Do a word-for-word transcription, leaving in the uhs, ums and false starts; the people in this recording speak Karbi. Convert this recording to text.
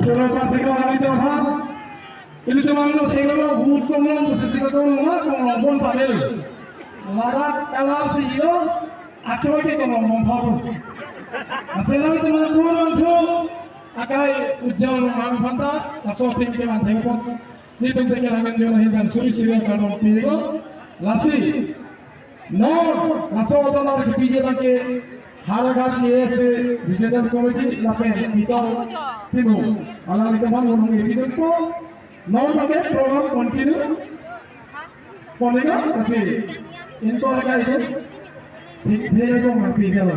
Pura parti ko kami terhal. Ilitum angno senglo, booth konglong, posisi konglong, ma konglong pon panel. Ladak kalar si ilo, achoy ke konglong pon panel. Naselang teman kurang cho, akai ujal rong aphanta, laso pin ke manteng pon. Nelitum te kerang jo lahin dan suri suri kardom pilo. Lasi non laso atonar kepiji abang ke Howraghat A S A Regional Committee lapen Pitor Timung. Alanglitum aphan monong epidun po. Non abang ke program continue. Ponega kasi intor ka itu. Thik thik ko mati kala.